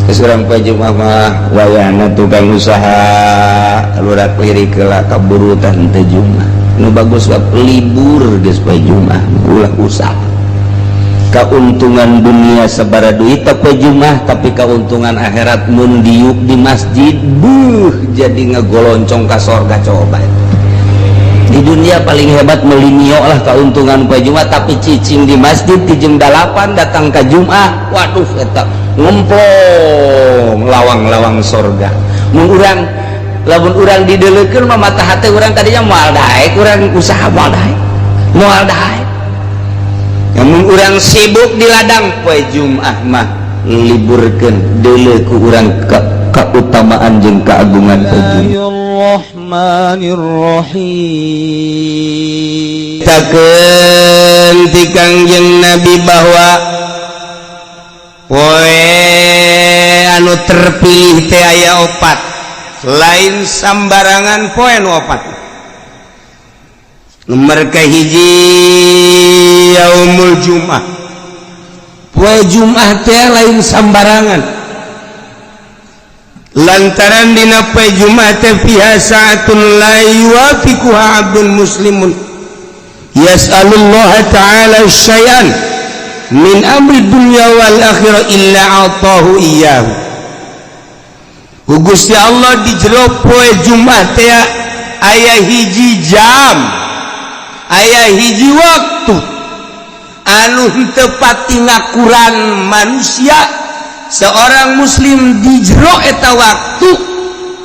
Geus urang poe Jumat mah wayahna tukang usaha lurak lirik heula kaburutan teu Jumat. Nu bagus mah libur geus poe Jumat, ulah usaha. Keuntungan dunia sabara duit poe Jumat, tapi keuntungan akhirat mun diuk di masjid buh jadi ngegoloncong ka sorga. Coba di dunia paling hebat melinio lah keuntungan poe Jumat, tapi cicing di masjid di jam 8 datang ke Jumat, waduh eta ngemplong lawang-lawang sorga. Mun urang lamun urang dideleukeun mah mata hati urang tadinya moal daek, urang usaha moal daek, moal daek. Namun urang sibuk di ladang poe Jumat mah liburkeun deuleu ku urang keutamaan jeung keagungan poe Jumat. Bismillahirrahmanirrahim. Takeun ti Kangjeng Nabi bahwa poe anu terpilih teh aya opat, lain sambarangan poe nu opat. Nomor kahiji yaumul Jumat, poe Jumat teh lain sambarangan, lantaran dina poe Jumat teh fiha sa'atun la yuwafiquha 'abdun muslimun yas'alullah ta'ala syai'an min amri dunya wal akhirah illa 'atahu iyyahu. Ku Gusti Allah di jero poe Jumat teh aya hiji jam, aya hiji waktu anu henteu pati ngakuran manusia seorang muslim di jero eta waktu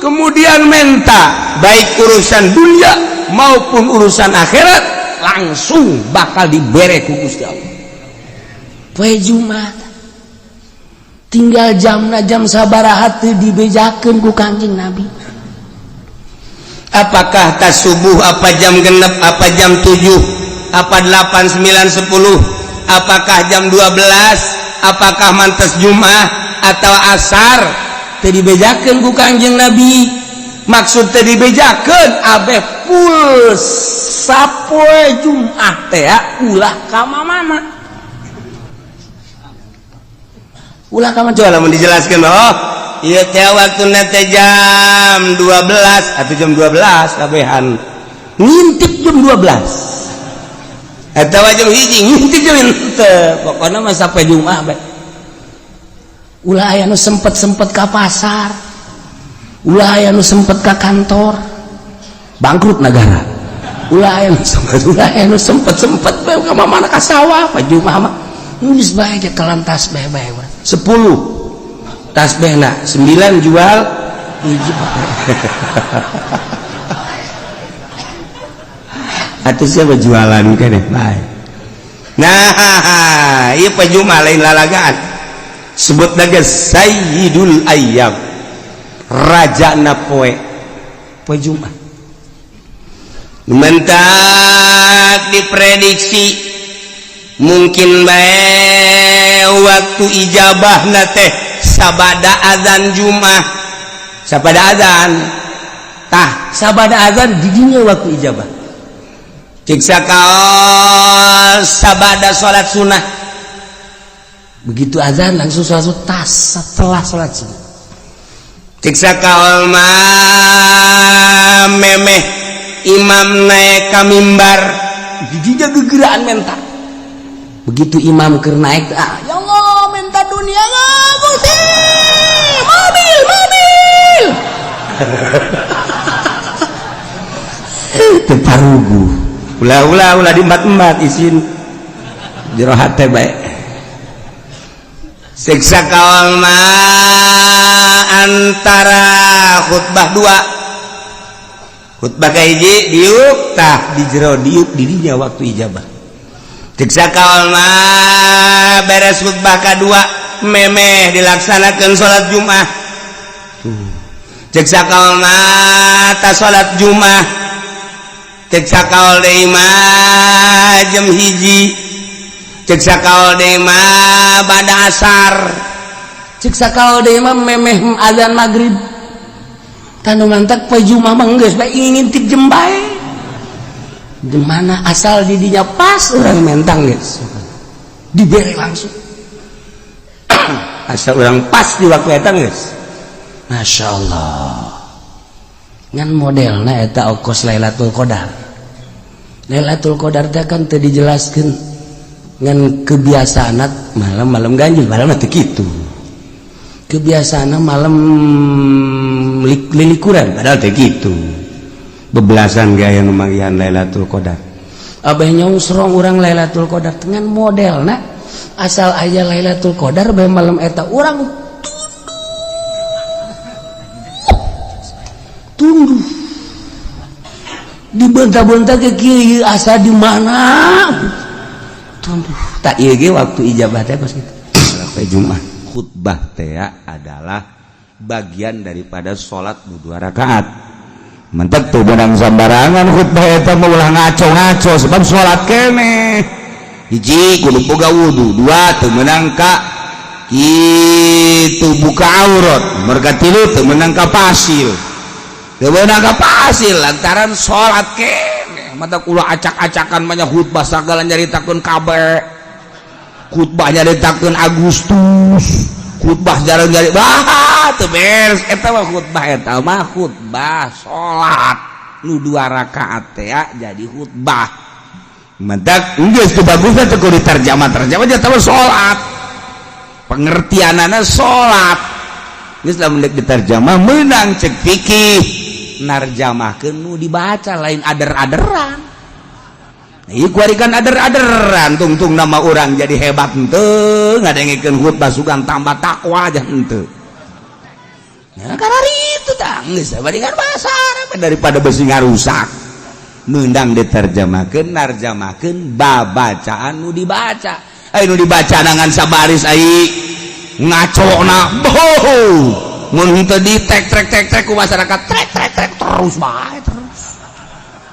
kemudian menta baik urusan dunia maupun urusan akhirat langsung bakal dibere ku Gusti Allah. Poe Jumat tinggal jamna jam sabaraha teu dibejakeun ku Kangjeng Nabi. Apakah tas subuh, apa jam genep, apa jam 7, apa 8, 9, 10, apakah jam 12, apakah mantes Jumat atau asar, teu dibejakeun ku Kangjeng Nabi. Maksud teu dibejakeun abeh full sapoe Jumat teh ulah ka mana, ulah ka mana. Coba lamun dijelaskeun, oh ieu teh waktuna teh jam 12 atau jam 12 kabehan ngintip jam 12 atau jam 1 ngintip jam henteu, pokona mah sapoe Jumat bae. Ulah aya nu sempet-sempet ka pasar, ulah aya nu sempet ka kantor, bangkrut negara. Ulah aya nu sempet, ulah aya nu sempet-sempet bae ka mana ka sawah poe Jumat mah geus bae ge telan tasbih bae. 10 tasbihna, 9 jual hiji. Atuh siapa jualan keneh bae. Nah, ieu poe Jumat lain lalagaan. Sebut lagi Sayyidul Ayyam, rajana poe poe Jumat. Mentak diprediksi mungkin bae waktu ijabah na teh sabada azan Jumat, sabada azan tah sabada azan didinya waktu ijabah. Ciksa kaos sabada salat sunnah, begitu azan langsung sholat sunnah, tas setelah sholat sunnah. Ciksa kaol mah memeh imam naik ka mimbar didinya gegeraan menta. Begitu imam keur naik, ah ya Allah minta dunia Gusti, mobil mobil. Teu parugu. Ulah ulah ulah diembat-embat isin jero hate bae. Siksa kaol mah antara khutbah dua, khutbah kahiji diuk tah di jero diuk didinya waktu ijabah. Ciksa kaol mah beres khutbah kadua memeh dilaksanakan salat Jumat. Ciksa kaol mah ta salat Jumat. Ciksa kaol deui mah jam 1. Ciksa kaol deui mah bada asar. Ciksa kaol deui mah memeh azan magrib. Tanu mantak poe Jumat mah geus bae ngintip jem bae. Dimana asal didinya pas orang mentang guys diberi langsung. Asa urang pas di waktu eta geus. Masya Allah. Ngan modelna eta okos Lailatul Qadar. Lailatul Qadar teh kan teu dijelaskeun ngan kebiasaan malam-malam ganjil, malam teh kitu. Kebiasaan malam lilikuran padahal teh kitu. Bebelasan gaya nu manggihan Lailatul Qadar. Abah nyongsrong urang Lailatul Qadar dengan modelna asal aya Lailatul Qadar bae malam eta urang tunggu dibenta-benta ke kieu asa di mana tunggu tak ieu ge waktu ijabah teh kos kitu. Sampai Jumat khutbah teh adalah bagian daripada salat nu 2 rakaat. Mentek teu beunang sambarangan khutbah eta mah ulah ngaco-ngaco sebab salat keneh. Hiji kudu boga wudu, dua teu meunang ka kitu buka aurat, merga tilu teu meunang ka pasil. Teu meunang ka pasil lantaran salat keneh. Mata kula acak-acakan banyak khutbah sagala nyaritakeun kabeh. Khutbah nyaritakeun Agustus, khutbah jarang nyari bah teu beres eta mah khutbah eta mah khutbah salat nu 2 rakaat teh jadi khutbah. Mentak geus teu bagusna teu kudu diterjemah-terjemah eta mah salat. Pengertianana salat. Geus lamun deuk diterjemah meunang cek fikih narjamahkeun nu dibaca lain ader-aderan. Ieu kuari kan ader-aderan tungtung nama urang jadi hebat henteu ngadengekeun khutbah sugan tambah takwa aja henteu. Ya karena itu tah geus bandingan bahasa Arab daripada besi ngarusak. Meundang diterjemahkeun narjamahkeun babacaan nu dibaca. Ai nu dibaca nangan sabaris ai ngacona boh. Mun henteu di tek trek tek trek ku masyarakat trek trek trek terus bae terus.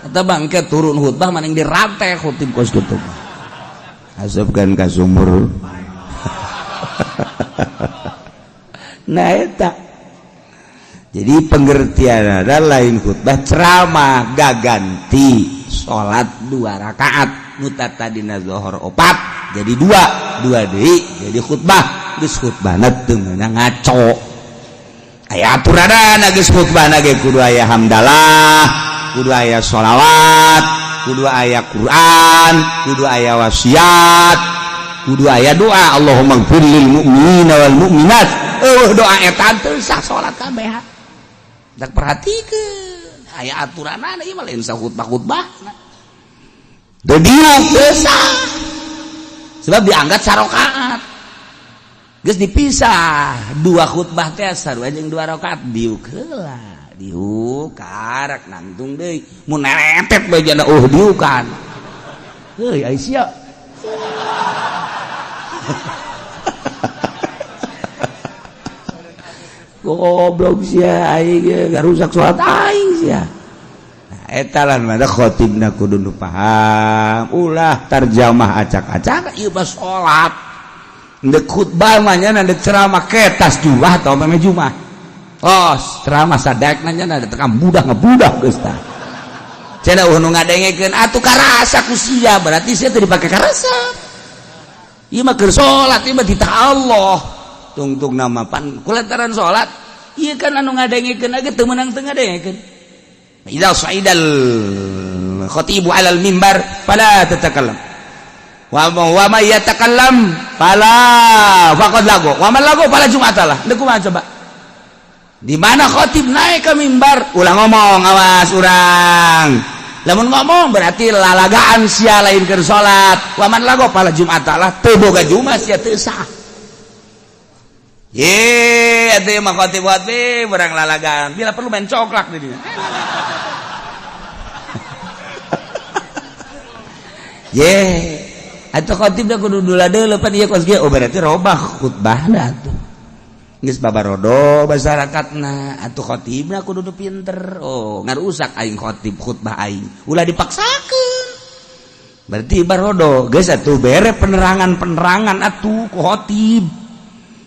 Eta bangke turun khutbah maning dirantai khutib kos kitu. Asupkeun ka sumur. Nah eta. Jadi pengertian ada lain khutbah ceramah gaganti salat 2 rakaat nu tadina zuhur 4 jadi 2 2 deui jadi khutbah geus khutbahna teu meunang ngaco. Aya aturanana geus khutbahna ge kudu aya hamdalah, kudu aya sholawat, kudu aya Quran, kudu aya wasiat, kudu aya doa Allahumma ighfir lil mu'minina wal mu'minat. Eueuh doa eta teu sah salat kabeh. Dak perhatikeun aya aturanana ieu mah lain sah khutbah-khutbah. Teu diuk teu sah. Sebab dianggap sarokaat. Geus dipisah dua khutbah teh sarua jeung 2 rakaat diuk heula. Diuk karak nangtung deui mun neretet bae jana diukan. Heuy ai sia. Goblok sia aing ge ngarusak salat aing sia. Nah eta lan mah khotibna kudu nu paham ulah tarjamah acak-acak ieu mah salat. Ndek khutbah mah nya ndek ceramah ketas juah atau meme jumah. Oh, ceramah sadekna nya tekan budak ngebudak geus tah. Cenah eueuh nu ngadengekeun atuh karasa ku sia berarti sia teu dipake karasa. Ieu mah keur salat ieu mah titah Allah. Tungtung nama pan kulantaran salat ieu kan anu ngadengekeun ge teu meunang teu ngadengekeun. Idza sa'idal khatibu 'alal mimbar fala tatakallam. Wa ma yatakallam fala faqad lagu. Wa man lagu fala jum'atalah. Deuk kumaha coba? Di mana khotib naik ke mimbar ulah ngomong awas urang. Lamun ngomong berarti lalagaan sia lain keur salat. Wa man lagu fala jum'atalah teu boga jumat sia teu sah. Ye, atuh mah khotib-khotib urang lalagaan. Bila perlu main coklak di dieu. Ye, atuh khotib da kudu dula deuleu pan ieu kos kieu. Oh berarti robah khutbahna atuh. Geus babarodo masyarakatna atuh khotibna kudu nu pinter. Oh, ngarusak aing khotib khutbah aing. Ulah dipaksakeun. Berarti barodo geus atuh bere penerangan-penerangan atuh ku khotib.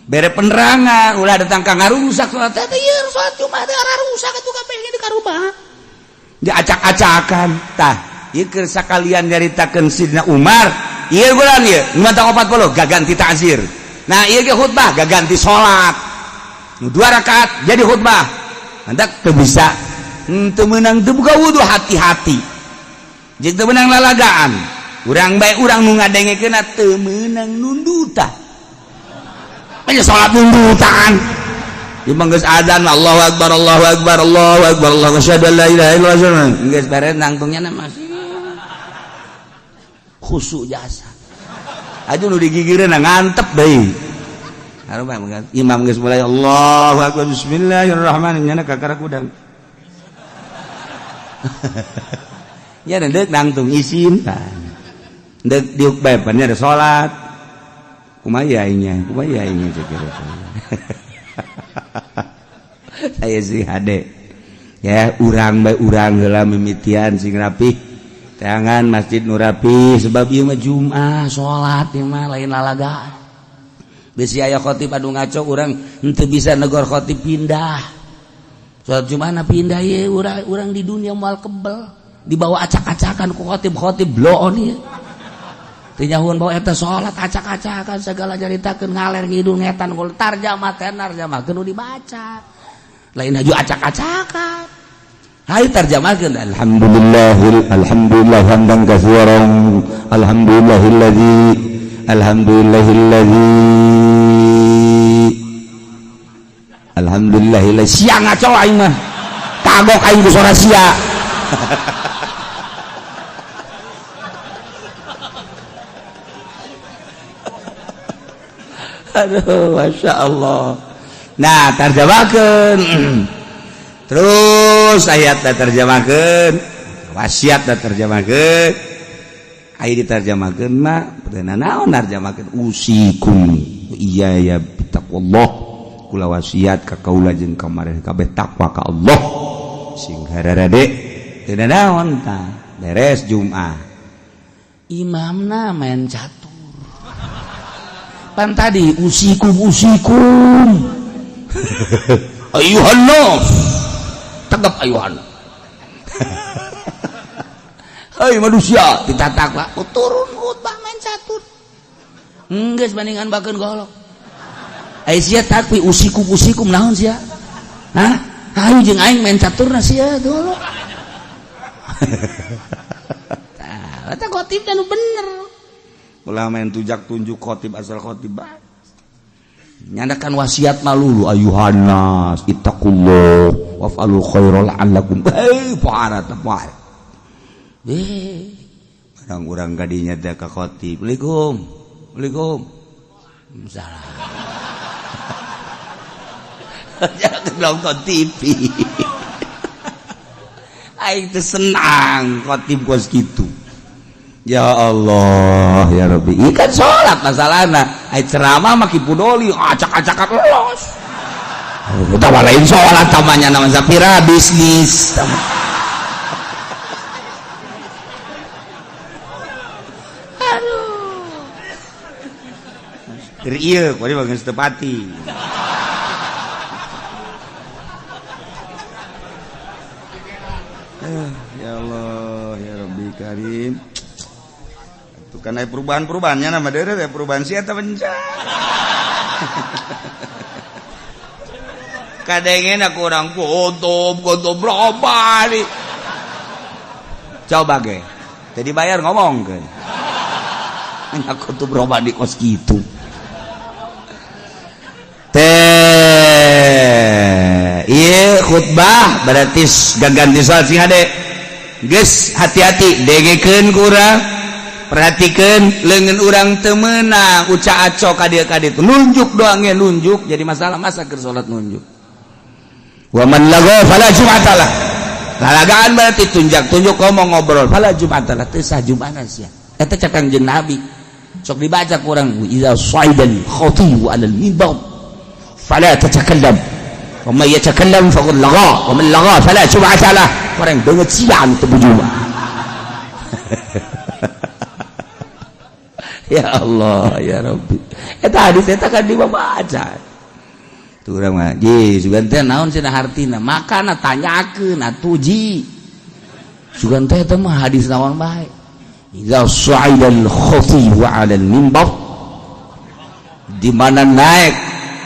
Bere penerangan ulah datang ka ngarusak salat teh ieu salat Jumat teh rusak atuh kabeh ge dikarubah. Diacak-acakan tah ieu keur sakalian nyaritakeun Sidna Umar ieu bulan ieu nu mata 40 gaganti ta'zir. Nah, ieu ge khutbah gaganti salat. Nu 2 rakaat jadi khutbah. Hendak teu bisa. Teu meunang teu buka wudu, hati-hati. Jeung teu meunang lalagaan. Urang bae urang nu ngadengekeunna teu meunang nundutan. Banyak salat nundutan. Imam geus adzan Allahu akbar Allahu akbar Allahu akbar Allahu asyhadu an la ilaha illallah. Geus beres nangtungnya masih khusyuk jasa. Aduh nu digigireun ngantep deui. Imam geus mulai Allahu akbar bismillahirrahmanirrahim nyana kakara kudang. Ya deuk nangtung isin tah. Deuk diuk bae pan ada salat. Kumaha aingnya? Kumaha aingnya cek. Saya sih hade. Ya urang bae urang heula mimitian sing rapih. Tangan masjid nu rapi sebab ieu mah Jumat salat ieu mah lain lalagaan. Bisi aya khotib anu ngaco urang henteu bisa negor khotib pindah. Salat Jumat na pindah ieu urang di dunia moal kebel dibawa acak-acakan ku khotib-khotib bloon ieu. Teu nyahuan bawa eta salat acak-acakan segala caritakeun ngaler ngidul ngetan gol tarjamah teh tarjamahkeun nu dibaca. Lain haju acak-acakan. Hai tarjamahkeun alhamdulillah alhamdulillah hamdan katsiran alhamdulillahilladzi alhamdulillahilladzi alhamdulillahilladzi sia ngaco aing mah kagok aing ku sora sia. Aduh Masya Allah. Nah tarjamahkeun terus ayat terjemahkan wasiat terjemahkan ayat diterjemahkan mah naon narjemahkeun usikum iya ya taqwallah kula wasiat ka kaula jeung ka maraneh kabeh takwa ka Allah sing hararade teu naon tah beres Jumat imamna main catur pan tadi usikum usikum ayuhan nas tegap ayuhan. Hei manusia ditatak lah turun khutbah main catur geus bandingan bakeun golok ai sia takwi usikum usikum naon sia hah hayu jeung aing main caturna sia golok. Tah eta khotib nu bener ulah main tujak tunjuk khotib asal khotib bae nyandakan wasiat malulu ayuhan nas ittaqullah waf'alul khaira la'allakum para tepar barang urang kadinya teh ka khotib Assalamualaikum Assalamualaikum salah. Jangan nonton TV aing teh senang khotib kos kitu. Ya Allah ya Rabbi ieu kan salat masalahna ai ceramah mah kipudoli acak-acakan los. Utawa lain salat tamanya nama sapira bisnis. Aduh. Keur ieu kuari bagus tepati. Ya Allah ya Rabbi Karim. Karena perubahan-perubahannya nama dere perubahan sih atau bencana. Kadangnya aku orang kotob kotob berapa nih? Coba ge, jadi bayar ngomong ke. Aku tuh berubah di kos gitu. Teh, iya khutbah berarti gaganti salat sing hade. Geus hati-hati dengekeun kurang. Perhatikan lengan urang temenang uca aco kadia kadia itu nunjuk doangnya nunjuk jadi masalah masa keur salat nunjuk wa man lagha fala jum'atalah lalagaan berarti tunjak tunjuk ngomong ngobrol fala jum'atalah teu sah jum'ana sia eta cek Kangjeng Nabi sok dibaca kurang idza sa'idal khatibu 'alal mimbar fala tatakallam wa man yatakallam faqad lagha wa man lagha fala jum'atalah orang banget sian teu jumat. Ya Allah ya Rabbi eta hadis eta kan dibaca tuh urang mah ji sugan teh naon cenah hartina makana tanyakeun atuh ji sugan teh eta mah hadis naon bae idza sa'idal khatib 'ala al-mimbar Di mana naik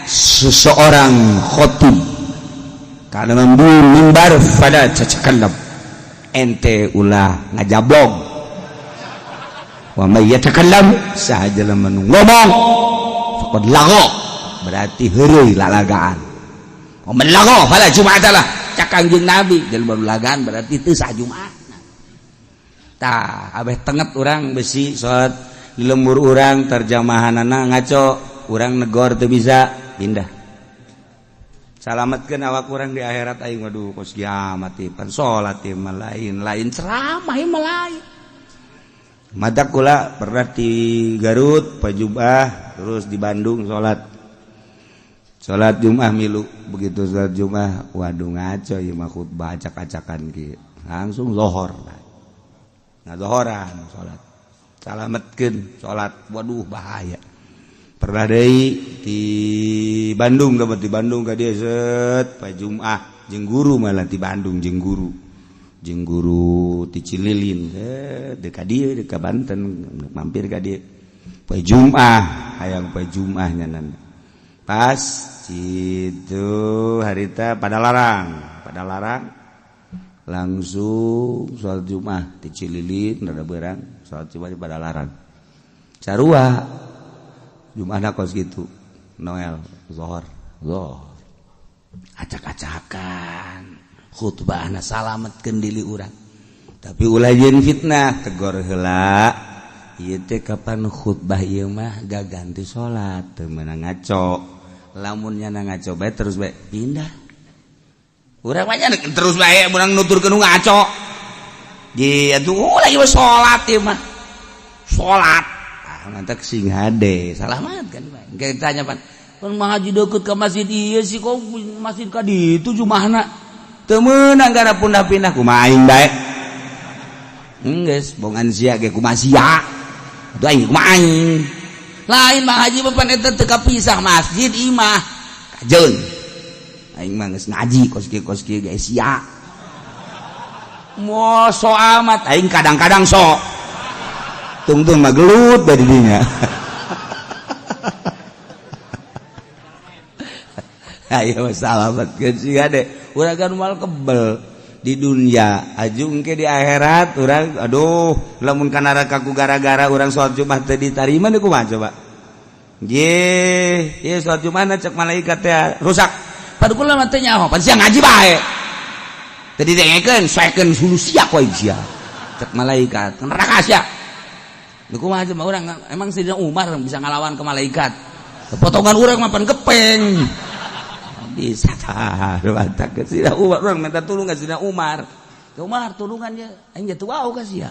seseorang khotib karena mimbar fala tatakallam, ente ulah ngajablog. Wa may yatakallam, saha jelema nu ngomong, faqad lagha, berarti heureuy lalagaan. Wa man lagha fala jum'ata lah, cak Kangjeng Nabi, jelema nu lagaan berarti teu sah Jumat. Tah, abeh tenget urang besi salat di lembur urang terjemahanana ngaco, urang negor teu bisa pindah. Salametkeun awak urang di akhirat aing. Waduh, kos kiamat ieu pan salat ieu mah lain, lain ceramah ieu mah lain. Matak kula pernah di Garut Pak Jum'ah, terus di Bandung salat salat Jum'ah milu. Begitu salat Jum'ah, waduh, ngaco ieu mah khutbah acak-acakan kieu, langsung zohor, ngazohoran salat, salametkeun salat. Waduh, bahaya. Pernah deui di Bandung, dapat di Bandung ka dieu set Pak Jum'ah jeung guru, malah di Bandung jeung guru ti Cililin, set deuk ka dieu, deuk ka Banten, mampir ka dieu poe Jum'ah, hayang poe Jum'ah nyanan. Pas itu harita pada larang langsung sholat Jumat di Cililin, rada berang sholat Jumat di Padalarang, sarua Jumat kos gitu Noel, zohor zohor acak-acakan khutbahna. Salametkeun diri urang, tapi ulah jeung fitnah, tegor heula. Ieu teh kapan khutbah ieu mah gak ganti salat, teu meunang ngaco. Lamun nyana ngaco bae, terus bae pindah. Urang mah terus bae urang nuturkeun nu ngaco. Di atuh ulah ieu salat, ieu mah salat. Ah, mantak sing hade salamat kan. Kayak tanya pan pan ngaji deket ke masjid ieu sih, kok masjid ka ditu jumahna teu meunang gara pindah-pindah. Kumaha aing bae geus bongan sia ge, kumaha sia atuh aing, kumaha aing lain Mang Haji pan eta teu kapisah masjid imah kajeun. Aing mah geus ngaji kos kieu kos kieu ge sia mo so amat. Aing kadang-kadang so tungtung mah gelut bae di dinya. Ayo salametkeun sia deh, urang kan moal kebel di dunia, ajung ke di akhirat urang. Aduh, lamun ka neraka ku gara-gara urang salat Jumat teu ditarima deui, kumaha coba? Ye, ieu salat Jumat cek malaikat teh rusak. Pada kula mah teu nyaho, pan sia ngaji bae. Teu didengekeun, soekeun hulu sia ku aing sia. Cek malaikat, neraka sia. Deui kumaha coba urang? Emang Sayyidina Umar bisa ngalawan ke malaikat? Potongan urang mah pan gepeng. Bisa tah, mantap ke Sayyidina Umar, urang minta tulung ka Sayyidina Umar. Ke Umar tulungan ya, aing jatuh wau ka sia.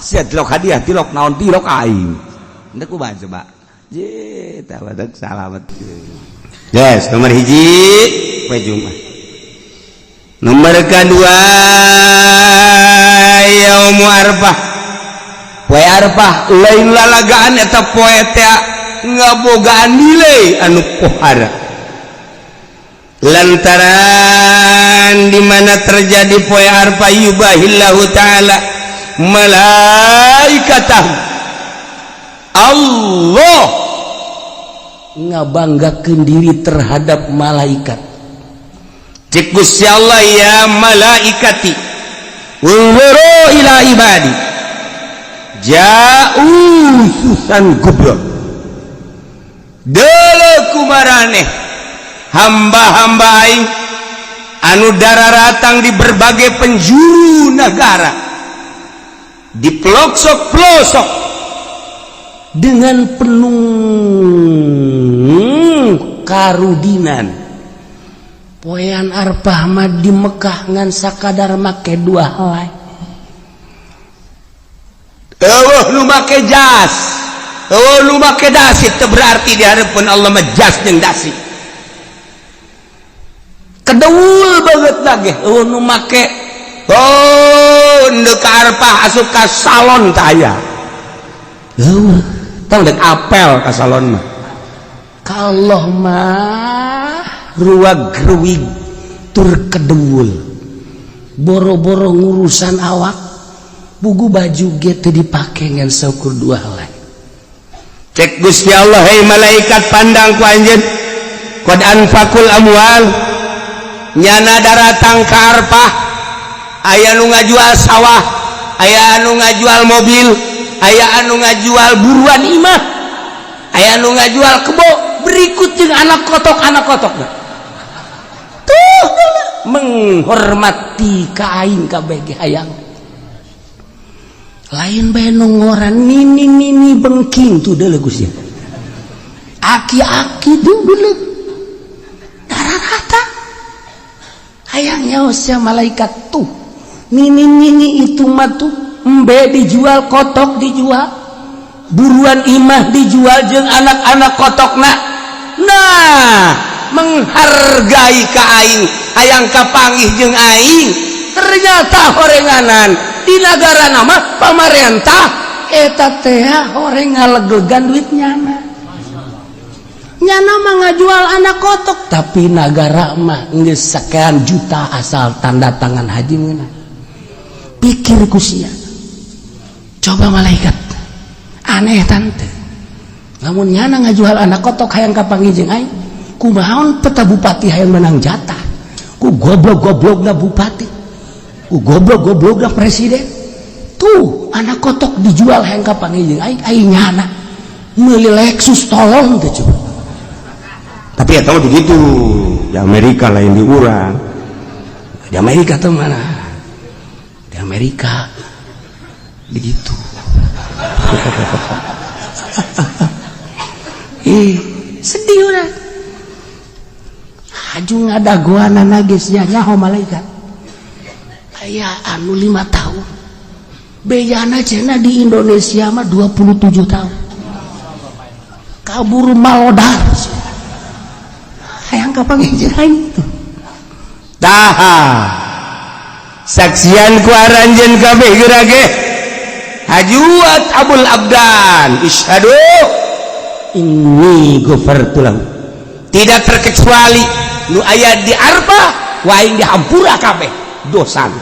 Sia tilok hadiah, tilok naon, tilok aing. Henteu kumaha coba? Je, tah badak salamet. Yes, nomor hiji poe Jumat. Nomor kedua, yaumu Arfah. Poe Arfah lain lalagaan, eta poe teh ngabogaan nilai anu pohara. Lantaran di mana terjadi poe Arfah, yubahillahu ta'ala malaikatahu, Allah ngabanggakeun diri terhadap malaikat. Cek Gusti Allah, ya malaikati unzuru ila ibadi ja'u susan goblok. Deuleu kumaraneh hamba-hamba aing anu dararatang di berbagai penjuru negara, di pelosok-pelosok, dengan penuh karudinan. Poean Arfah mah di Mekah ngan sakadar make dua helai. Eueuh nu make jas, eueuh nu make dasi. Teu berarti di hadapan Allah mah jas jeung dasi. Kedeul banget lagi eueuh nu make. Oh, ndek ka Arfah asup ka salon teh aya. Eueuh. Tong dek apel ka salon mah. Ka Allah mah ruag ruwig tur kedeul, boro-boro ngurusan awak, buku baju ge teu dipake ngan saukur dua helai. Cek Gusti Allah, "Hei malaikat, pandang ku anjeun, qad anfaqul amwal, nyana daratang ka Arfah, aya nu ngajual sawah, aya anu ngajual mobil, aya anu ngajual buruan imah, aya anu ngajual kebo, berikut jeung anak kotok." Anak kotok tuh menghormati ka aing kabeh, hayang lain bae nu ngoran nini nini bengking tuh deuleu Gusti, aki-aki tuh deuleu rata hayang nyaho sia malaikat tuh. Nini nini itu mah tuh embe dijual, kotok dijual, buruan imah dijual jeung anak-anak kotokna. Nah, menghargai ka aing, hayang kapanggih jeung aing. Ternyata horenganan di negara nama pamarentah eta teh horeng ngalegegan duit nyana. Nyana mah ngajual anak kotok, tapi nagara mah geus sekian juta asal tanda tangan haji meunang. Pikir ku sia, coba malaikat, aneh tante. Lamun nyana ngajual anak kotok hayang kapanggih jeung aing, kumaha peta bupati hayang menang jatah? Ku goblok-goblokna bupati, ku goblok-goblokna presiden tuh, anak kotok dijual hayang kapanggih jeung aing. Aing nyana meuli Lexus, tolong teh coba. Tapi ya tahu begitu di Amerika, lain di urang. Di Amerika tuh mana? Di Amerika begitu. Ih, sedih udah. Haju ngadagoan geus nya nyaho malaikat. Aya anu 5 tahun. Bejana cenah di Indonesia mah 27 tahun. Kabur malodar. Hayang kapanggih jeung aing tuh. Taha saksian ku aranjeun kabeh geura ge hajuat abul abdan isyhadu inni ghafartu lahu. Tidak terkecuali nu aya di Arfah wa aing dihampura kabeh dosana.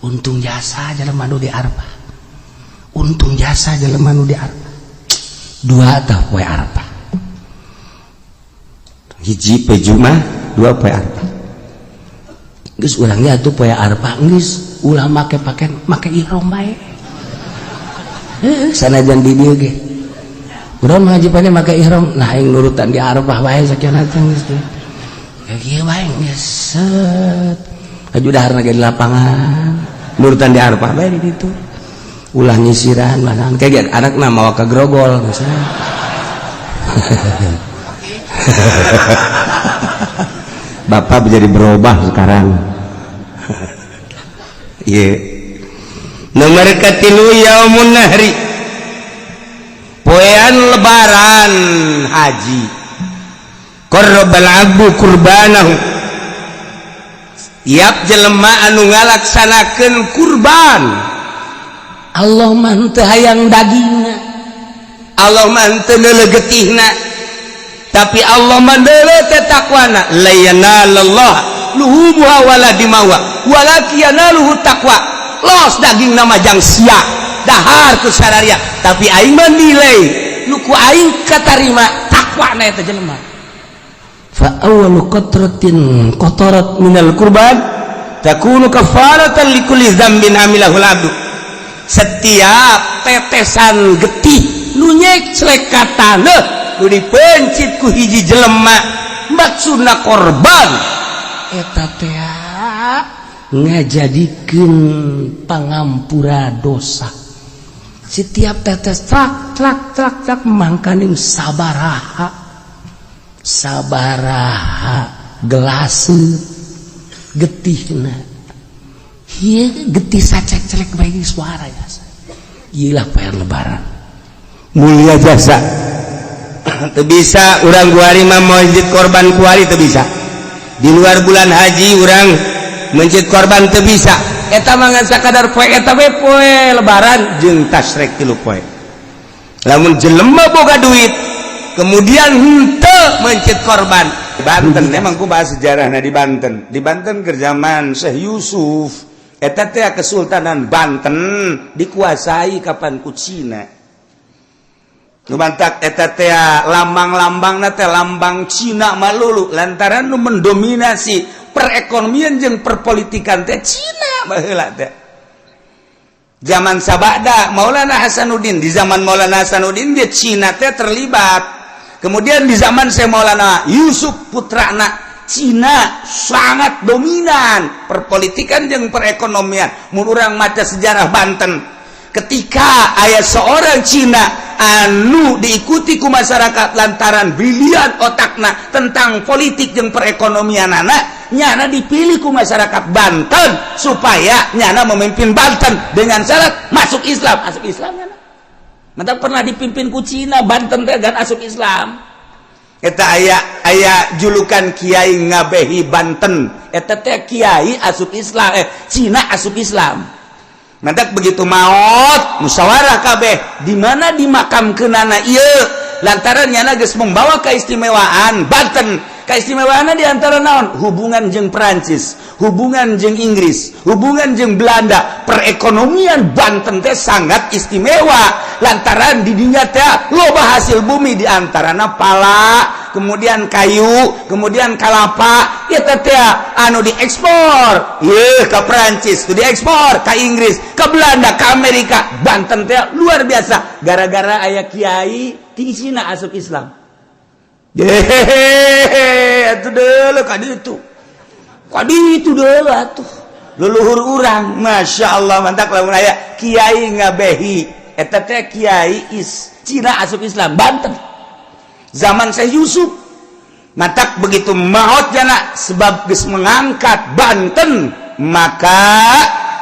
Untung jasa jelema nu di Arfah, untung jasa jelema nu di Arfah. Dua tah poe Arfah. Hiji poe Jumat, dua poe Arfah. Geus urang ge atuh poe Arfah geus ulah make pakaian, make ihram bae. Heuh, sanajan di dieu ge urang mah haji pane make ihram. Nah, aing nurutan di Arfah bae sakieu teh geus teh. Kieu bae geus set. Haju daharna ge di lapangan. Nurutan di Arfah bae di ditu. Ulah nyisiran mana kayak anakna mawa ka grogol misalnya. Bapak menjadi berubah sekarang. Iya. Nomor katilu yaumun nahri. Poean lebaran haji. Qarrabal abdu kurbanahu. Tiap jelema anu ngalaksanakeun kurban, Allah mah teu hayang dagingna, Allah mah teu neuleuh getihna, tapi Allah mah neuleuh teh takwana. La yanalallah luhumuha wala dimawa walakin yanaluhu taqwa. Los daging nama jang sia dahar ku sararia, tapi aing mah nilai nu ku aing katarima takwana eta jelema. Fa awwalu qatratin qatarat minal kurban takunu kafaratan likulli dzambin amilahul abdu. Setiap tetesan getih nu nyeclek ka taneuh nu dipencit ku hiji jelema maksudna korban eta teh ngajadikeun pangampura dosa. Setiap tetes trak trak trak trak mangkaning sabaraha sabaraha gelase getihna. Ieu getih sacek-celek bae suara jasa. Ieu lah bayar lebaran. Mulia jasa. Teu bisa urang kuari mah mencit korban kuari teu bisa. Di luar bulan haji urang mencit korban teu bisa. Eta mah ngan sakadar poe eta we poe lebaran jeung tasrek 3 poe. Lamun jelema boga duit kemudian henteu mencit korban. Banten emang ku bahas sejarahna di Banten. Di Banten keur zaman Syekh Yusuf eta teh Kesultanan Banten dikuasai kapan ku Cina. Nu mantak eta teh lambang-lambang teh lambang Cina malulu, lantaran nu mendominasi perekonomian jeung perpolitikan teh Cina baheula teh. Zaman sabada Maulana Hasanuddin, di zaman Maulana Hasanuddin dia Cina teh terlibat. Kemudian di zaman Syekh Maulana Yusuf putrana, Cina sangat dominan perpolitikan jeung perekonomian. Mun urang maca sejarah Banten, ketika aya seorang Cina anu diikuti ku masyarakat lantaran brilian otakna tentang politik jeung perekonomian, anak nyana dipilih ku masyarakat Banten supaya nyana memimpin Banten dengan syarat masuk Islam. Masuk Islam nyana. Mantap, pernah dipimpin ku Cina Banten teh dan asup Islam. Eta aya aya julukan Kiai Ngabehi Banten. Eta teh Kiai asup Islam, eh, Cina asup Islam. Mantak begitu maut, musyawarah kabeh di mana dimakamkeunana ieu, lantaran nyana geus membawa keistimewaan Banten. Keistimewaan di antara naon? Hubungan jeung Perancis, hubungan jeung Inggris, hubungan jeung Belanda. Perekonomian Banten teh sangat istimewa lantaran di dinya teh loba hasil bumi, di antarana pala, kemudian kayu, kemudian kalapa. Ya teh anu diekspor ye ke Perancis, itu diekspor ke Inggris, ke Belanda, ke Amerika. Banten teh luar biasa gara-gara aya kiai ti Cina asup Islam. Hehehe, atuh deuleu ka ditu. Ka ditu deuleu atuh. Leluhur urang, Masya Allah, mantap lamun aya Kiai Ngabehi. Eta teh Kiai is Cina asup Islam Banten. Zaman Syekh Yusuf. Matak begitu maut jana sebab geus mengangkat Banten, maka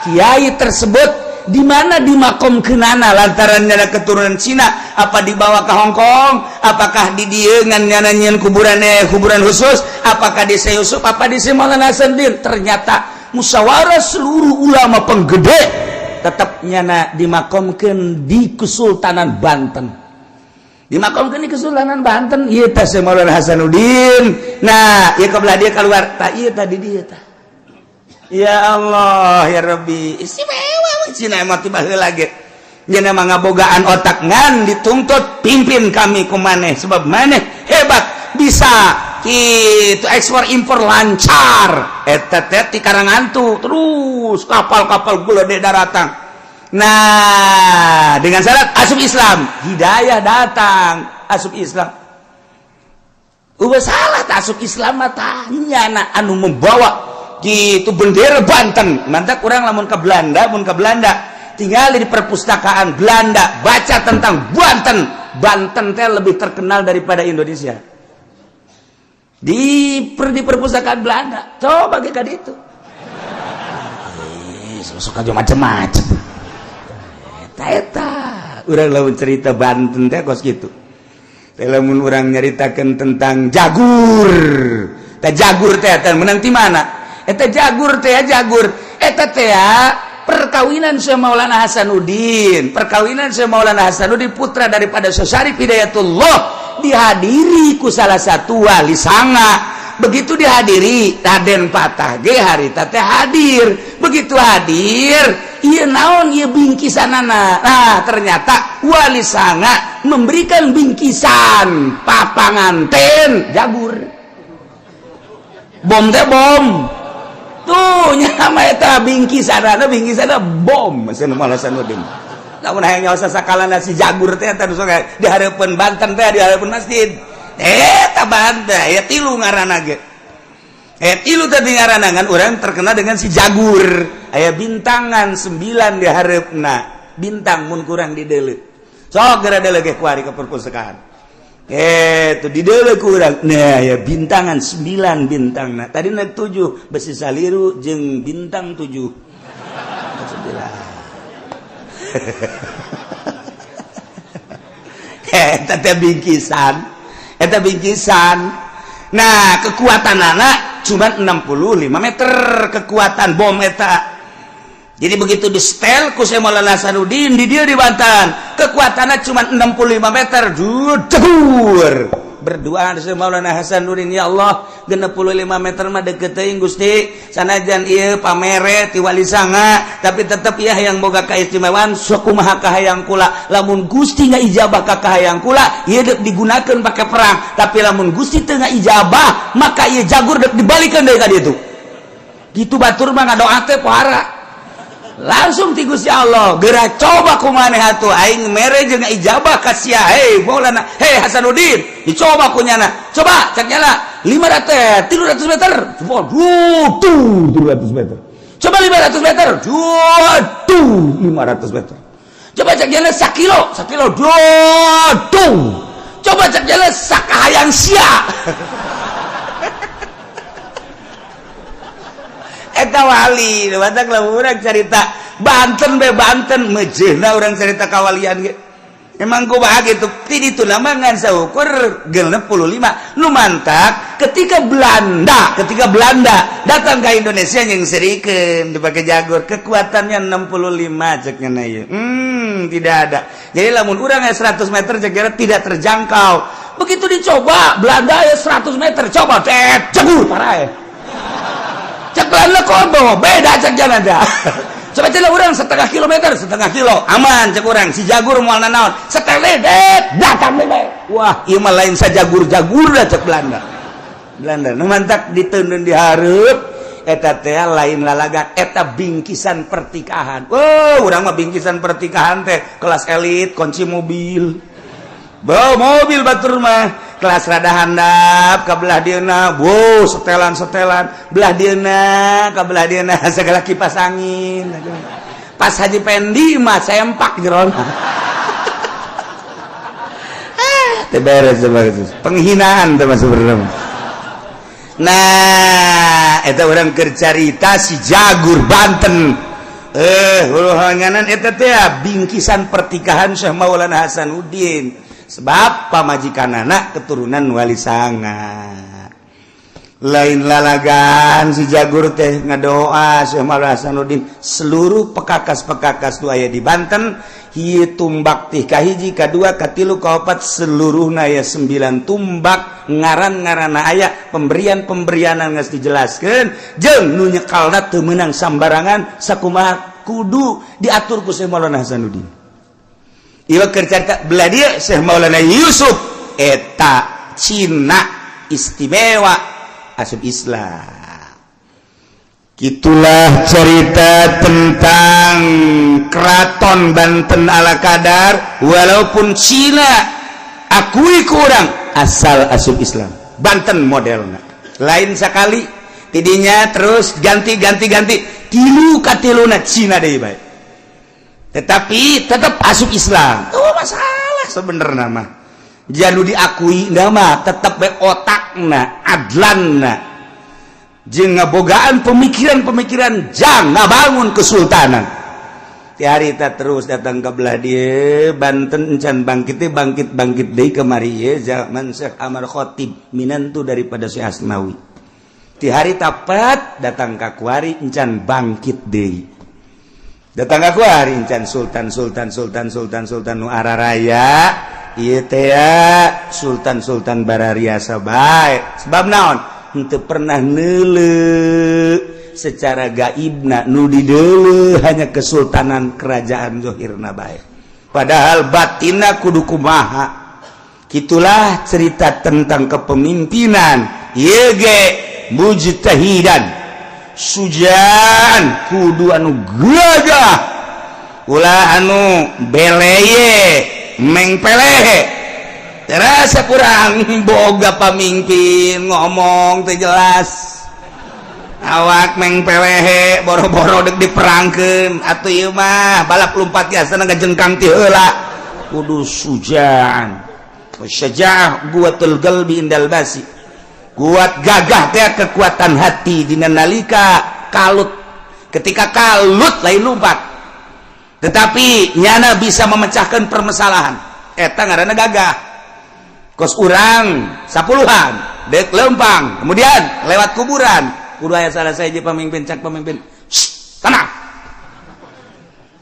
kiai tersebut di mana dimakomkeunana, lantaran nyana keturunan Cina, apa dibawa ke Hong Kong, apakah di dieu ngan nyana nyieun kuburan, kuburan khusus, apakah di Syekh Yusuf, apa di Syekh Maulana Hasanuddin? Ternyata musyawarah seluruh ulama penggede, tetap nyana dimakomkeun di Kesultanan Banten, dimakomkeun di Kesultanan Banten. Ieu teh Syekh Maulana Hasanuddin. Nah, ieu kebelah dia keluar tak, ieu tadi dia tah. Ya Allah ya Rabbi, istimewa Cina emang tiba heula ge. Nya mah ngabogaan otak, ngan dituntut pimpin kami ku maneh sebab maneh hebat, bisa gitu ekspor impor lancar. Eta teh ti Karangantu terus kapal-kapal gula di daratan. Nah, dengan syarat asup Islam, hidayah datang, asup Islam. Udah salah tak asup Islam mah tanya na anu membawa gitu bendera Banten. Mantap, kurang lamun ke Belanda, mun ke Belanda tinggal di perpustakaan Belanda, baca tentang Banten. Banten teh lebih terkenal daripada Indonesia di perpustakaan Belanda. Coba ke itu, sok aja macem-macem. Eta eta urang lamun cerita Banten teh kos gitu. Teh lamun urang nyaritakeun tentang Jagur teh, Jagur teh teh menang ti mana? Eta Jagur teh, Jagur eta teh perkawinan Syekh Maulana Hasanuddin, perkawinan Syekh Maulana Hasanuddin, putra daripada Syekh Syarif Hidayatullah, dihadiri ku salah satu wali sanga. Begitu dihadiri, Raden Patah ge harita teh hadir. Begitu hadir, ieu naon ieu bingkisanana? Nah, ternyata wali sanga memberikan bingkisan papanganten jagur, bom teh, bom tuh nyama eta bingkisanana, bingkisanana bom. Cenah Maulana Hasanuddin, lamun hayang nyaho sakalana si jagur teh, eta sok di hareupeun Banten teh, di hareupeun masjid eta Banten ya tilu ngaranna ge, eh, tilu tadi ngaranna. Ngan urang terkenal dengan si jagur, aya bintangan 9 di hareupna, bintang mun kurang di deuleu. Sok geura deuleu ge kuari ke perpustakaan. Eh, tuh di deuleu kurang. Nah, ya bintangan 9 bintang. Nah, tadi naik 7, besi saliru jeung bintang 7. 9. Eta teh bingkisan. Eta bingkisan. Nah, kekuatan anak cuma 65 meter kekuatan bom eta. Jadi begitu di setel ku Syekh Maulana Hasanuddin di dia di Banten, kekuatannya cuma 65 meter. Dudur. Berdoa Syekh Maulana Hasanuddin, "Ya Allah, 65 meter mah deket teuing Gusti. Sanajan ieu pamere ti Wali Sanga, tapi tetep ya yang boga kaistimewaan. Sok kumaha kahayang kula? Lamun Gusti ngaijabah ka kahayang kula, ieu dek digunakeun pake perang. Tapi lamun Gusti teu ngaijabah, maka ieu jagur dek dibalikeun deui ka ditu. Gitu batur mah ngadoa teh pohara. Langsung ti Gusti Allah, geura coba ku maneh atuh, aing mere jeung ijabah ka sia. Hei Maulana, hei Hasanuddin, dicoba ku nyana. Coba cek nyala 500, 300 meter. Coba tuh 300 meter. Coba 500 meter. Tuh 500 meter. Coba cek nyala sakilo, sakilo. Tuh. Coba cek nyala sakahayang sia. Eta wali, batak lah urang cerita Banten be Banten mejehna urang cerita kawalian ge. Emang kumaha gitu? Ti ditu nama ngan saukur 65. Nu mantak ketika Belanda datang ke Indonesia yang serikeun dipakai jagur kekuatannya 65 cek nya ieu. Tidak ada. Jadi lamun urang aya 100 meter cek tidak terjangkau. Begitu dicoba Belanda aya 100 meter, coba tet jagur parah. Cek Belanda kodo beda cek jalan dah. Coba cek orang setengah kilometer, setengah kilo aman cek orang si jagur moal nanaon. Setengah det datang deh. Wah, ieu mah lain sajagur-jagur dah cek Belanda. Belanda nu mantak diteundeun dihareup eta teh lain lalagan, eta bingkisan pertikahan. Oh, urang mah bingkisan pertikahan teh kelas elit, kunci mobil. Bawa mobil batur mah kelas rada handap ka belah dieuna, wow, setelan-setelan belah dieuna ka belah dieuna segala kipas angin. Pas Haji Pendi mah sempak jerona. Teu beres, beres. Penghinaan teh mah sebenarnya. Nah, eta urang keur carita si Jagur Banten. Huluhanganan eta teh bingkisan pertikahan Syekh Maulana Hasanuddin. Sebab pamajikan anak keturunan Wali Sanga. Lain lalagan si Jagur teh ngadoa Syekh Maulana Hasanuddin seluruh pekakas-pekakas tu aya di Banten. Hieu tumbak teh kahiji, kadua, katilu, kaopat, seluruhna aya 9 tumbak. Ngaran-ngaranna aya, pemberian-pemberianan geus dijelaskeun, jeung nu nyekalna teu meunang sambarangan, sakumaha kudu diatur ku Syekh Maulana Hasanuddin. Ieu keur carita belah dieu Syekh Maulana Yusuf eta Cina istimewa asup Islam. Itulah cerita tentang Keraton Banten ala kadar. Walaupun Cina akui kurang asal asup Islam Banten modelna lain sekali tidinya terus ganti ganti ganti tilu katiluna Cina deui bae, tetapi tetap asup Islam. Oh, masalah sebenarnya mah janu diakui nama tetap bae otakna adlanna jeung ngabogaan pemikiran-pemikiran jang ngabangun kesultanan. Ti harita terus datang ke belah dieu Banten encan bangkit teh, bangkit bangkit deui kamari ye zaman Syekh Amar Khatib, minantu daripada Syekh Asmawi. Ti harita pat datang ka kuari encan bangkit deui. Datang ka kuari encan sultan sultan sultan sultan sultan nu araraya ieu teh sultan sultan barariasa bae. Sebab naon? Henteu pernah neuleu secara gaibna, nu dideuleu hanya kesultanan kerajaan zohirna bae, padahal batinna kudu kumaha. Itulah cerita tentang kepemimpinan ieu ge mujtahidan sujan kudu anu gagah, ulah anu beleye mengpelehe. Terasa kurang boga pamimpin ngomong teu jelas, awak mengpelehe, boro-boro dek diperangkeun atuh ieu mah balap lumpat biasa ngajengkang ti heula. Kudu sujan, syaja'ah quwwatul qalbi indal basi, kuat gagah teh kekuatan hati dina nalika kalut. Ketika kalut lain lompat, tetapi nyana bisa memecahkan permasalahan, eta ngaranna gagah. Kos urang sapuluhan dek lempang kemudian lewat kuburan, kudu aya salah saya pemimpin. Cak pemimpin, tenang,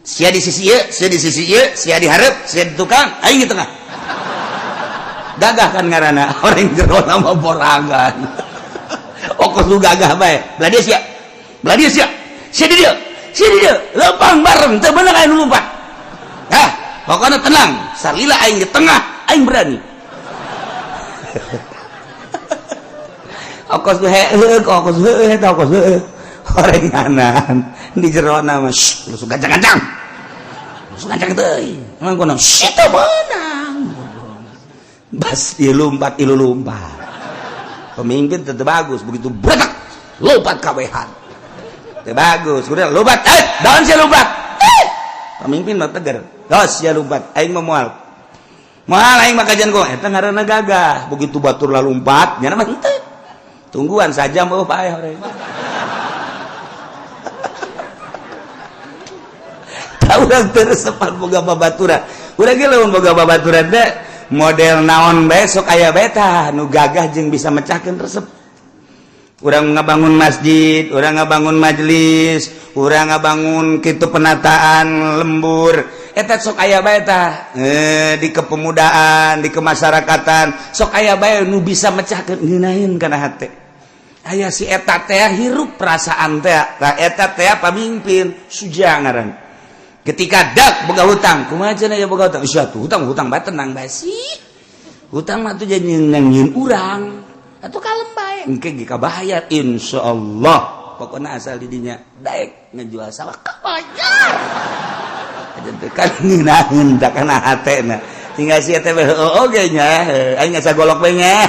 sia di sisi ieu, sia di sisi ieu, sia di hareup, sia di tukang, aing di tengah. Gagah kan ngaranna orang jero nama borangan. Okos lu gagah bae. Belah dia sia. Belah dia sia. Sia di dieu. Sia di dieu. Lempang bareng teu bener aing nu lompat. Hah, pokoknya tenang. Salila aing di tengah, aing berani. Okos lu heueuh, okos heueuh eta okos heueuh. Horenganan di jerona mah lu gancang-gancang. Lu gancang teuing. Emang kono teu meunang. Bas ieu lompat, ieu lompat. Pemimpin tetep bagus, begitu bretak lompat kabehan. Teu bagus, udah lompat, daun sia lompat. Pemimpin mah tegar. Dos sia lompat, aing mah moal. Moal aing mah kajian kok eta ngaranna gagah. Begitu batur lompat, nya mah henteu. Tungguan saja mau paeh orang. Tahu urang teu resepan boga babaturan. Urang ge lamun boga babaturan teh model naon bae sok aya bae tah nu gagah jeung bisa mecahkeun resep. Urang ngabangun masjid, urang ngabangun majelis, urang ngabangun kitu penataan lembur. Eta sok aya bae tah di kepemudaan, di kemasyarakatan sok aya bae nu bisa mecahkeun ngeunaheun kana hate. Aya si eta teh hirup perasaan teh. Tah eta teh pamimpin suja ngaran. Ketika dak boga hutang, kumaha cenah ya boga hutang? Sia tuh hutang hutang bae tenang bae sih. Hutang mah tuh jadi nyieun urang. Atuh kalem bae engke ge kabayar insyaallah. Pokona asal di dinya daek ngejual sawah kabayar. Aja teh kan ngeunaheun da kana hatena. Tinggal sia teh heueuh oge nya, aing asa golok bae nya.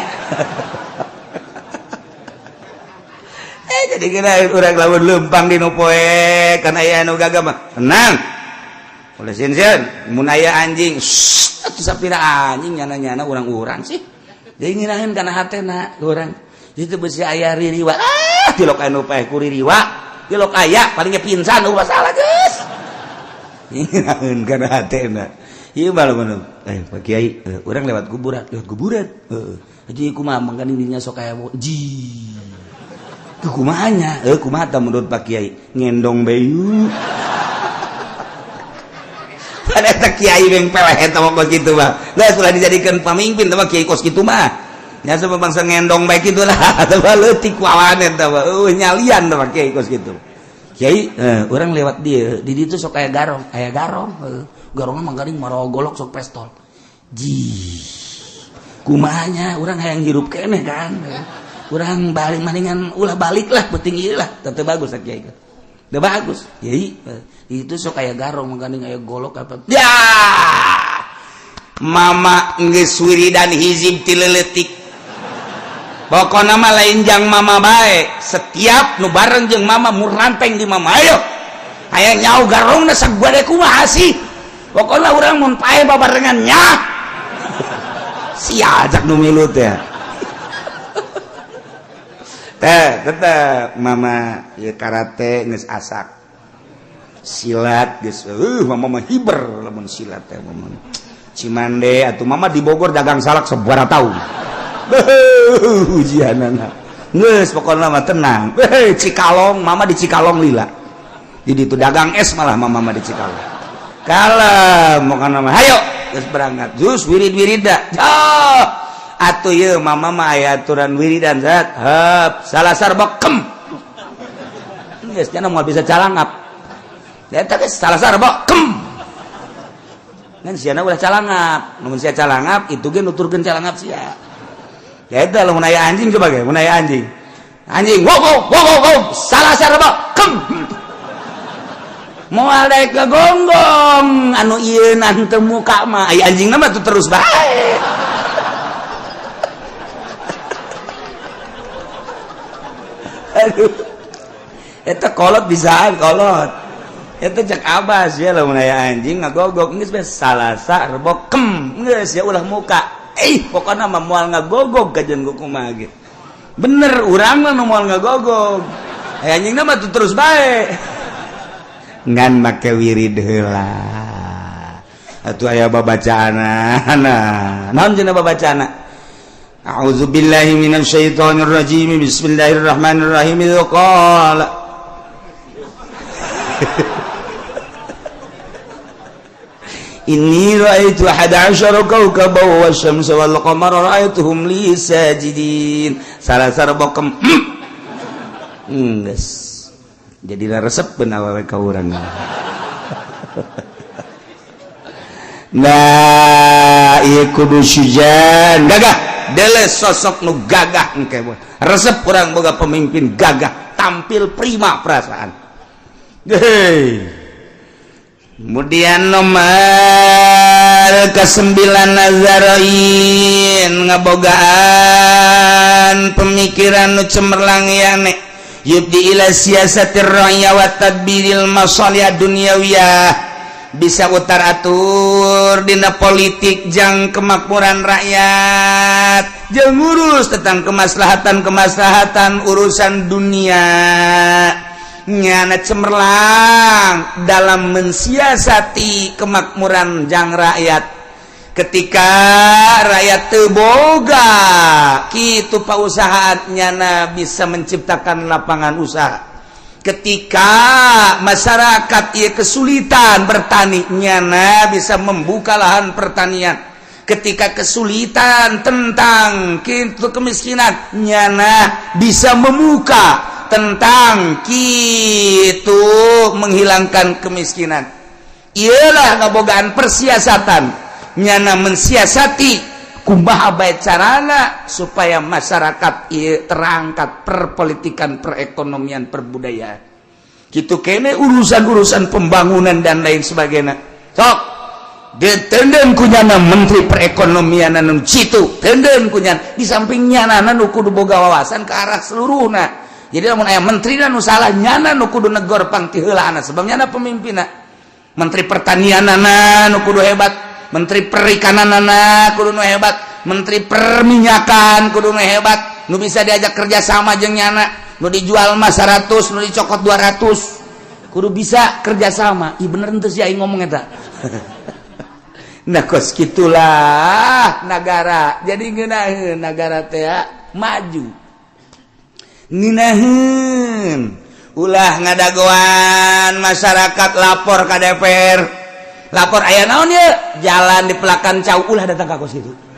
Jadi kira urang lamun lempang di nu poe kan aya anu gagah mah. Tenang. Oleh sieun mun aya anjing, atuh sapira anjing nyana-nyana urang-urang sih. Jadi ngeunaheun kana hatena urang. Itu besi aya ririwa. Ah, tilok anu paeh ku ririwa. Tilok aya palingnya pingsan eueuh masalah geus. Ngeunaheun kana hatena. Ieu mah lamun Pak Kiai, urang lewat kuburan, lewat kuburan. Heeh. Jadi kumaha mangkan dirinya sok aya ji. Kumahanya, kumaha tah menurut Pak Kiai ngendong bayu. Pada eta kiai beng peleh eta mah kos kitu mah. Lah sudah dijadikan pamimpin teh mah kiai kos kitu mah. Nya sebab bangsa ngendong bae kitu lah, teh mah leutik wawan eta mah. Nyalian teh mah kiai kos kitu. Kiai, urang lewat dia, di ditu sok aya garong, aya garong. Garongna mah garing marawa golok sok pestol. Ji. Kumahanya urang hayang hirup keneh kan. Urang balik maningan ulah balik lah penting ieu lah tetep bagus kiai. Teu bagus. Kiai itu sok aya garong mangkaning aya golok apa. Ya. Mama geus wiridan hizib ti leutik. Pokona mah lain jang mama bae. Setiap nu bareng jeung mama muranteng di mama ayo. Aya nyau garongna sagade kumaha sih. Pokona urang mun pae babarengan nya. Sia ajak nu milu teh. Teh tetep mama ieu karate geus asak. Silat geus mama mah hiber lamun silat teh mama. Cimande atuh mama di Bogor dagang salak sabaraha taun. Ujianana. Geus pokona mah tenang. Cikalong mama di Cikalong lila. Jadi itu dagang es malah mama mah di Cikalong. Kalem pokona mah hayo geus berangkat. Jus wirid-wirida. Oh, atuh ieu mama mah aya aturan wiridan zat. Heup, salasar bekem. Geus nya moal bisa calangap. Eta geus salasar bekem. Ngan siana ulah calangap. Mun sia calangap itu ge nuturkeun calangap sia. Ya eta lamun aya anjing coba ge, mun aya anjing. Anjing, wow wow wow wow, wow. Salasar bekem. Moal daek gagonggong anu ieu teu muka mah aya anjingna mah tuh terus bae. Aduh. Eta kolot bisaan kolot. Eta cek abas ya lamun aya anjing ngagogok geus bae salasa rebo kem geus ya ulah muka. Pokona mah moal ngagogog kajian kumaha ge. Bener urang mah nu moal ngagogog. Aya anjingna mah tuh terus bae. Ngan make wirid heula. Atuh aya babacaanna. Naon cenah babacaanna? A'udzubillahi minasyaitonir rajim. Bismillahirrahmanirrahim. Qala Inni ra'aitu 11 kawkaban wasyamsa wal qamara ra'aituhum li sajidin. Salah sarbokem. Geus jadi resep awewe ka urang. Nah, ieu kudu syujan, gagah. Dele sosok nu gagah engke resep urang boga pemimpin gagah, tampil prima perasaan. Hei. Kemudian nomor ke-9, Nazarain ngabogaan pemikiran nu cemerlang yane yubdi ila siasatir ra'ya wa tadbiril masalih dunyawiyah, bisa utar atur dina politik jang kemakmuran rakyat, jang ngurus tentang kemaslahatan-kemaslahatan urusan dunia. Nyana cemerlang dalam mensiasati kemakmuran jang rakyat. Ketika rakyat teboga kitu pausahaan, nyana bisa menciptakan lapangan usaha. Ketika masyarakat ia kesulitan bertani, nyana bisa membuka lahan pertanian. Ketika kesulitan tentang kitu kemiskinan, nyana bisa membuka tentang kitu menghilangkan kemiskinan. Ialah ngabogaan persiasatan. Nyana mensiasati kumaha bae carana supaya masyarakat ieu terangkat perpolitikan, perekonomian, perbudayaan gitu kene, urusan-urusan pembangunan dan lain sebagainya. Sok ditenden kunyana menteri perekonomian anu citu, tenden kunyana. Di samping nyana nu kudu boga wawasan ke arah seluruhna. Jadi lamun aya menteri nu salah, nyana nu kudu negor pang ti heulana, sebab nyana pemimpinna. Menteri pertanian nu kudu hebat, menteri perikanan kudu nu hebat, menteri perminyakan kudu nu hebat, nu bisa diajak kerja sama jeung nyana. Nu dijual mah 100, nu dicokot 200, kudu bisa kerjasama. Ih, bener henteu sih aing ngomong eta? Nah, kos gitulah negara. Jadi ngeunaheun negara teh maju, ngeunaheun. Ulah ngadagoan masyarakat lapor ke DPR, lapor aya naon ya, jalan di pelakan cau, ulah datang ka kos kitu.